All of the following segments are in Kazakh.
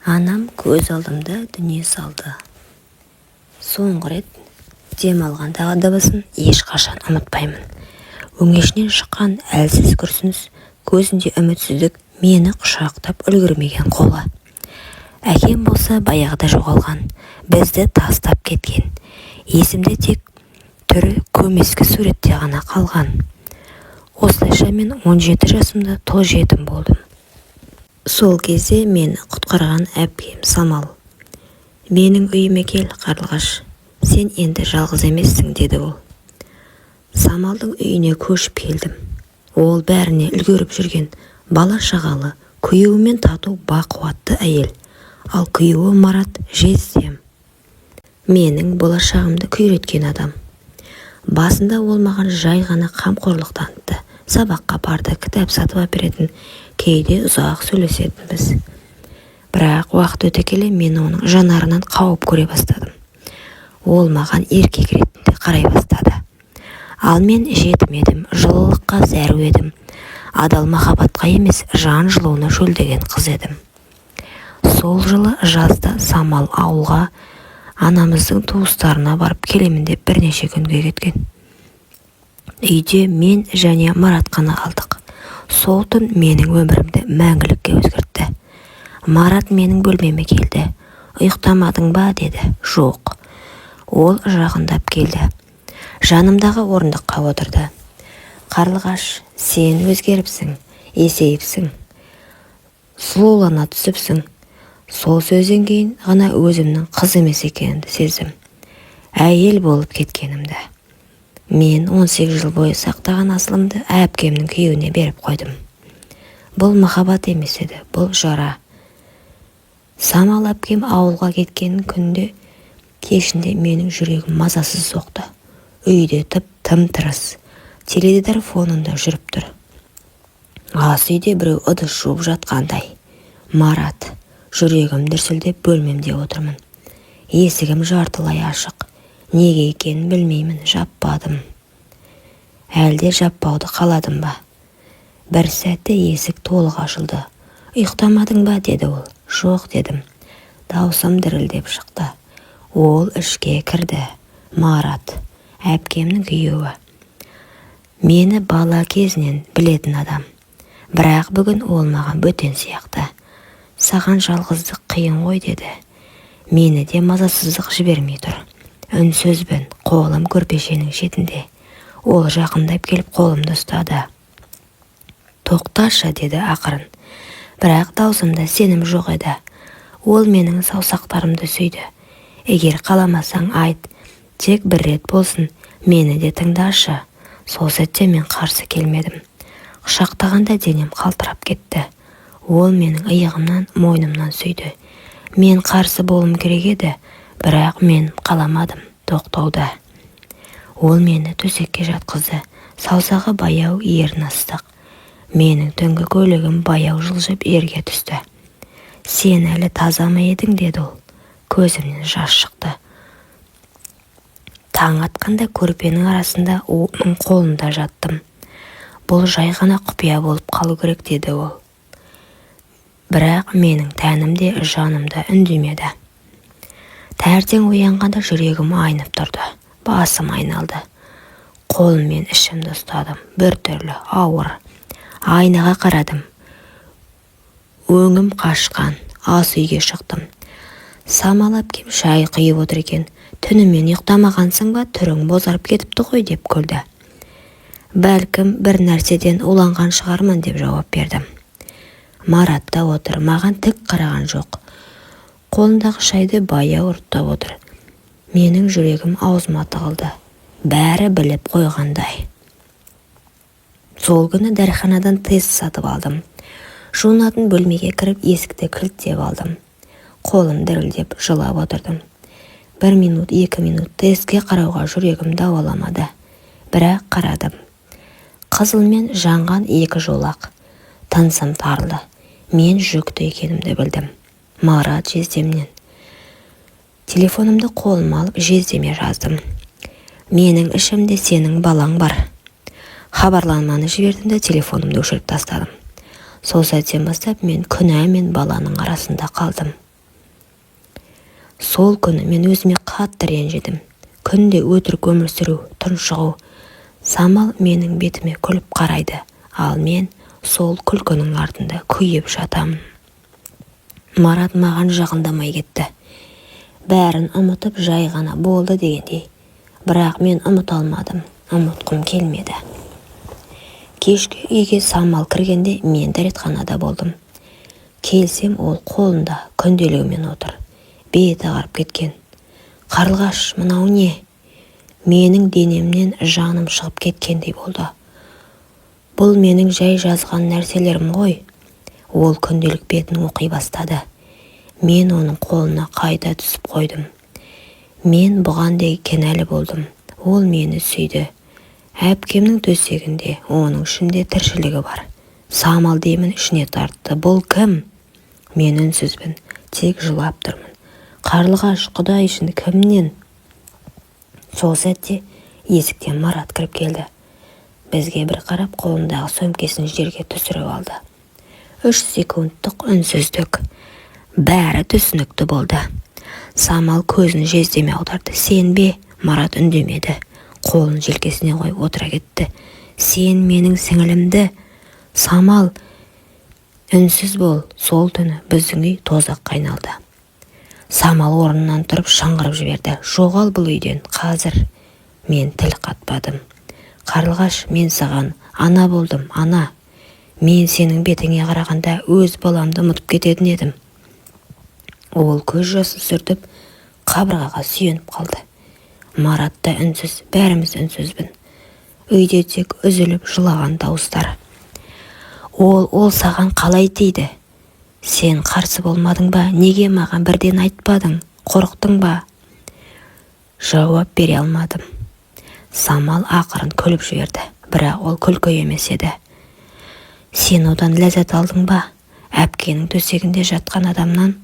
Анам көз алдымда дүние салды. Соңғы рет дем алғандағы дыбысын ешқашан ұмытпаймын. Өңешінен шыққан әлсіз күрсініс, көзінде үмітсіздік, мені құшақтап үлгермеген қолы. Әкем болса, баяғыда жоғалған, бізді тастап кеткен. Есімде тек түрі көмескі суретте ғана қалған. Осылайша мен 17 жасымда тұл жетім болдым. Сол кезде мені құтқарған әпкем Самал. «Менің үйіме кел, Қарлығаш, сен енді жалғыз емессің», – деді ол. Самалдың үйіне көшіп келдім. Ол бәріне үлгеріп жүрген, бала-шағалы, күйеуімен тату, бақуатты әйел. Ал күйеуі Марат – жездем. Менің болашағымды күйреткен адам. Басында ол маған жай ғана қамқорлық танытты. Сабаққа апарды, кітап сатып әперетін, кейде ұзақ сөйлесетінбіз. Бірақ уақыт өте келе мен оның жанарынан қауіп көре бастадым. Ол маған еркек ретінде қарай бастады. Ал мен жетім едім, жылылыққа зәру едім. Адал махаббатқа емес, жан жылуына шөлдеген қыз едім. Сол жылы жазда Самал ауылға, анамыздың туыстарына барып келемін деп бірнеше күнге кеткен. Үйде мен және Марат қана қалдық. Сол түн менің өмірімді мәңгілікке өзгертті. Марат менің бөлмеме келді. «Ұйықтамадың ба?» – деді. «Жоқ». Ол жақындап келді. Жанымдағы орындыққа отырды. «Қарлығаш, сен өзгеріпсің, есейіпсің. Сұлулана түсіпсің». Сол сөзден кейін ғана өзімнің қыз емес екенімді сездім. Әйел болып кеткенімді. Мен 18 жыл бойы сақтаған асылымды әпкемнің күйеуіне беріп қойдым. Бұл махаббат емес еді, бұл жара. Самал әпкем ауылға кеткен күнде кешінде менің жүрегім мазасыз соқты. Үйде тып-тым-тырыс. Теледидар фонында жүріп тұр. Ас үйде біреу ыдыс жуып жатқандай. Марат. Жүрегім дүрсілдеп, бөлмемде отырмын. Есігім жартылай ашық. Неге екенін білмеймін, жаппадым. Әлде жаппауды қаладым ба? Бір сәтте есік толық ашылды. «Ұйықтамадың ба?» – деді ол. «Жоқ», – дедім. Даусым дірілдеп шықты. Ол ішке кірді. Марат, әпкемнің күйеуі. Мені бала кезінен білетін адам. Бірақ бүгін ол маған бөтен сияқты. «Саған жалғыздық қиын ғой», – деді. Мені де мазасыздық жібермей тұр. Үнсізбін, қолым көрпешенің шетінде. Ол жақындап келіп қолымды ұстады. «Тоқташы», – деді ақырын. Бірақ даусымда сенім жоқ еді. Ол менің саусақтарымды сүйді. «Егер қаламасаң, айт, тек бір рет болсын, мені де тыңдашы». Сол сәтте мен қарсы келмедім. Құшақтағанда денем қалтырап кетті. Ол менің иығымнан, мойнымнан сүйді. Мен қарсы болуым керек еді, бірақ мен қаламадым тоқтауды. Ол мені төсекке жатқызды. Саусағы баяу, ерні ыстық. Менің түнгі көйлегім баяу жылжып жерге түсті. «Сен әлі таза ма едің?» – деді ол. Көзімнен жас шықты. Таң атқанда көрпенің арасында оның қолында жаттым. «Бұл жай ғана құпия болып қалу керек», – деді ол. Бірақ менің тәнім де, жаным да үндемеді. Таңертең оянғанда жүрегім айнып тұрды. Басым айналды. Қолыммен ішімді ұстадым. Бір түрлі, ауыр. Айнаға қарадым. Өңім қашқан. Ас үйге шықтым. Самал әпкем шай құйып отыр екен. «Түнімен ұйықтамағансың ба, түрің бозарып кетіпті ғой», – деп күлді. «Бәлкім, бір нәрседен уланған шығармын», – деп жауап бердім. Марат та отыр, маған тік қараған жоқ. Қолындағы шайды баяу ұрттап отыр. Менің жүрегім аузыма тығылды. Бәрі біліп қойғандай. Сол күні дәріханадан тест сатып алдым. Жуынатын бөлмеге кіріп, есікті кілттеп алдым. Қолым дірілдеп, жылап отырдым. Бір минут, 2 минут тестке қарауға жүрегім дауаламады. Бірақ қарадым. Қызылмен жанған екі жолақ. Тынысым тарылды. Мен жүкті екенімді білдім. Марат жездемнен. Телефонымды қолыма алып, жездеме жаздым: «Менің ішімде сенің балаң бар». Хабарламаны жібердім де, телефонымды өшіріп тастадым. Сол сәттен бастап мен күнә мен баланың арасында қалдым. Сол күні мен өзіме қатты ренжідім. Күнде өтірік өмір сүру, тұншығу. Самал менің бетіме күліп қарайды, ал мен сол күлкінің артында күйіп жатамын. Марат маған жақындамай кетті. Бәрін ұмытып, жай ғана болды дегендей. Бірақ мен ұмыта алмадым, ұмытқым келмеді. Кешке үйге Самал кіргенде мен дәретханада болдым. Келсем, ол қолында күнделігімен отыр. Беті ағарып кеткен. «Қарлығаш, мынау не?» Менің денемнен жаным шығып кеткендей болды. «Бұл менің жай жазған нәрселерім ғой». Ол күнделік бетін оқи бастады. Мен оның қолына қайта түсіп қойдым. «Мен бұған да кінәлі болдым. Ол мені сүйді. Әпкемнің төсегінде оның ішінде тіршілігі бар». Самал демін ішіне тартты. «Бұл кім?» Мен үнсізбін, тек жылап тұрмын. «Қарлығаш, Құдай үшін, кімнен?» Сол сәтте есіктен Марат кіріп келді. Бізге бір қарап, қолындағы сөмкесін жерге түсіріп алды. 3 секундтық үнсіздік. Бәрі түсінікті болды. Самал көзін жездеме аударды. «Сен бе?» Марат үндемеді. Қолын желкесіне қойып отыра кетті. «Сен менің сіңілімді...» «Самал, үнсіз бол». Сол түні біздің үй тозаққа айналды. Самал орнынан тұрып, шыңғырып жіберді: «Жоғал бұл үйден қазір!» Мен тіл қатпадым. «Қарлығаш, мен саған ана болдым, ана. Мен сенің бетіңе қарағанда өз баламды ұмытып кететін едім». Ол көз жасын сүртіп, қабырғаға сүйеніп қалды. Марат та үнсіз, бәріміз үнсізбін. Үйде тек үзіліп жылаған дауыстар. Ол саған қалай тиді? Сен қарсы болмадың ба? Неге маған бірден айтпадың? Қорықтың ба?» Жауап бере алмадым. Самал ақырын күліп жіберді, бірақ ол күлкі емес еді. «Сен одан ләззат алдың ба? Әпкенің төсегінде жатқан адамнан?»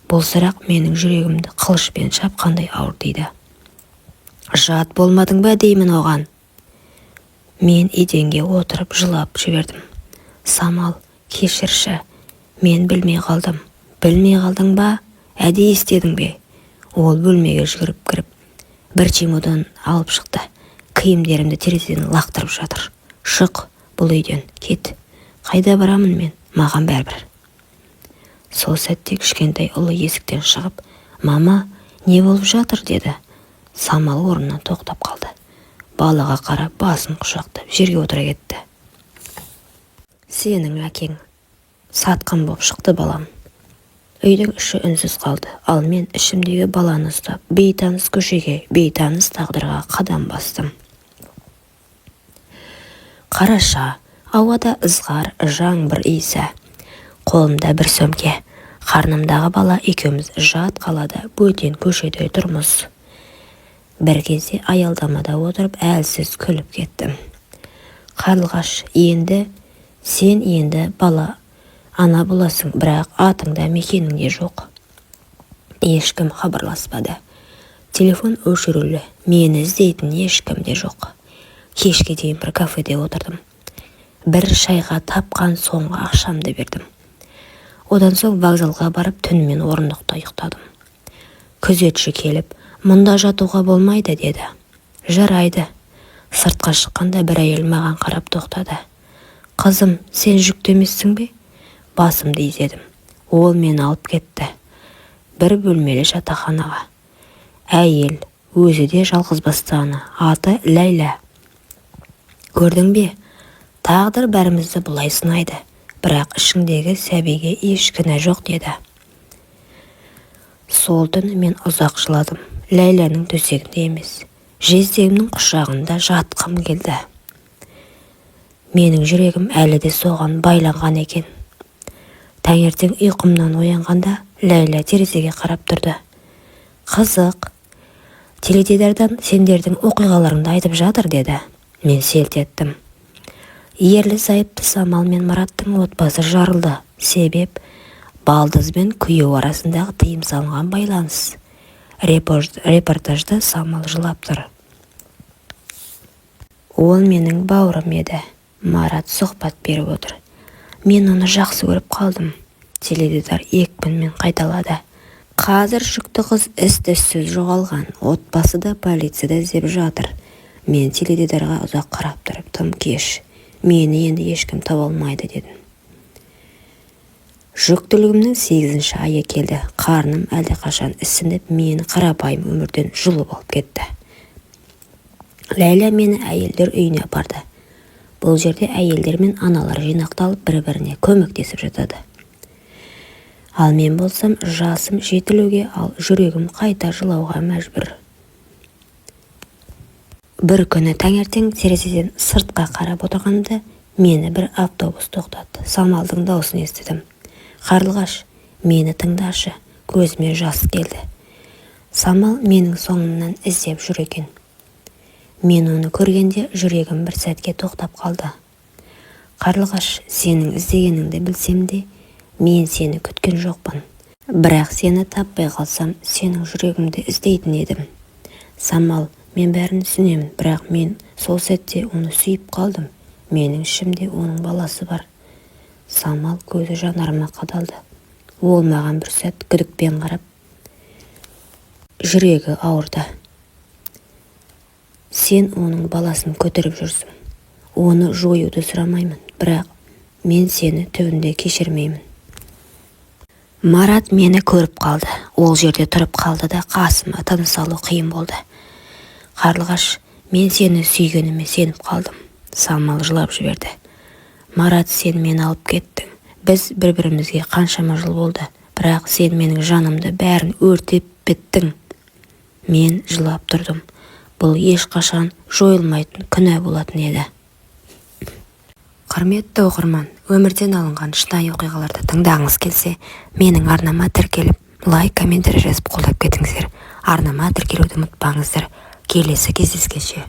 Бұл сұрақ менің жүрегімді қылышпен шапқандай ауыр тиді. «Жат болмадың ба деймін оған?» Мен еденге отырып жылап жібердім. «Самал, кешірші, мен білмей қалдым». «Білмей қалдың ба? Әдейі істедің бе?» Ол бөлмеге жүгіріп кіріп, бір чемодан алып шықты. Киімдерімді терезеден лақтырып жатыр. «Шық бұл үйден, кет!» «Қайда барамын мен? Маған бәрібір». Сол сәтте кішкентай ұлы есіктен шығып, «Мама, не болып жатыр?» – деді. Самал орнынан тоқтап қалды. Балаға қарап, басын құшақтап, жерге отыра кетті. «Сенің әкең сатқын боп шықты, балам». Үйдің іші үнсіз қалды. Ал мен ішімдегі баланы ұстап, бейтаныс көшеге, бейтаныс тағдырға қадам бастым. Қараша. Ауада ызғар, жаңбыр иісі. Қолымда бір сөмке. Қарнымдағы бала екеуміз жат қалада, бөтен көшеде тұрмыз. Бір кезде аялдамада отырып, әлсіз күліп кеттім. «Қарлығаш, енді сен енді бала ана боласың, бірақ атың да, мекенің де жоқ». Ешкім хабарласпады. Телефон өшірулі. Мені іздейтін ешкім де жоқ. Кешке дейін бір кафеде отырдым. Бір шайға тапқан соңғы ақшамды бердім. Одан соң вокзалға барып, түнімен орындықта ұйықтадым. Күзетші келіп, «Мұнда жатуға болмайды», – деді. «Жарайды». Сыртқа шыққанда бір әйел маған қарап тоқтады. «Қызым, сен жүкті емессің бе?» Басымды изедім. Ол мені алып кетті бір бөлмелі жатақханаға. Әйел өзі де жалғызбасты ана, аты Ләйлә. «Көрдің бе, тағдыр бәрімізді бұлай сынайды, бірақ ішіңдегі сәбиге еш кінә жоқ», – деді. Сол түні мен ұзақ жыладым. Ләйләнің төсегінде емес, жездемнің құшағында жатқым келді. Менің жүрегім әлі де соған байланған екен. Таңертең ұйқымнан оянғанда, Ләйлә терезеге қарап тұрды. «Қызық, теледидардан сендердің оқиғаларыңды айтып жатыр», – деді. Мен селт еттім. Ерлі зайыпты Самал мен Мараттың отбасы жарылды. Себеп – балдыз бен күйеу арасындағы тыйым салынған байланыс. Репортажда Самал жылап тұр. «Ол менің бауырым еді». Марат сұхбат беріп отыр. «Мен оны жақсы көріп қалдым». Теледидар екпінмен қайталады. Қазір жүкті қыз із-түзсіз жоғалған. Отбасы да, полиция да іздеп жатыр. Мен теледидарға ұзақ қарап тұрып, тым кеш. Мені енді ешкім таба алмайды дедім. Жүктілігімнің 8-ші айы келді. Қарным әлдеқашан ісініп, мені қарапайым өмірден жұлып алып кетті. Ләйлә мені әйелдер үйіне апарды. Бұл жерде әйелдер мен аналар жинақталып, бір-біріне көмектесіп жатады. Ал мен болсам, жасым жетілуге, ал жүрегім қайта жылауға мәжбүр. Бір күні таңертең терезеден сыртқа қарап отырғанымда мені бір автобус тоқтатты. Самалдың даусын естідім. Қарлығаш, мені тыңдашы, көзіме жас келді. Самал менің соңымнан іздеп жүр екен. Мен оны көргенде жүрегім бір сәтке тоқтап қалды. Қарлығаш, сенің іздегеніңді білсем де, мен сені күткен жоқпын. Бірақ сені таппай қалсам, сенің жүрегіңді іздейтін едім. Самал, мен бәрін түсінемін, бірақ мен сол сәтте оны сүйіп қалдым. Менің ішімде оның баласы бар. Самал көзі жанарыма қадалды. Ол маған бір сәт күдікпен қарап, жүрегі ауырды. Сен оның баласын көтеріп жүрсің. Оны жоюды сұрамаймын, бірақ мен сені түбінде кешірмеймін. Марат мені көріп қалды. Ол жерде тұрып қалды да, қасыма тыныс алу қиын болды. Қарлығаш, мен сені сүйгеніме сеніп қалдым. Самал жылап жіберді. Марат, сен мені алып кеттің. Біз бір-бірімізге қаншама жыл болды, бірақ сен менің жанымды бәрін өртеп біттің. Мен жылап тұрдым. Бұл ешқашан жойылмайтын күнә болатын еді. Құрметті оқырман, өмірден алынған шынайы оқиғаларды тыңдағыңыз келсе, менің арнама тіркеліп, лайк, комментарий жазып қолдап кетіңіздер. Арнама тіркелуді ұмытпаңыздар. Келесі кездескенше.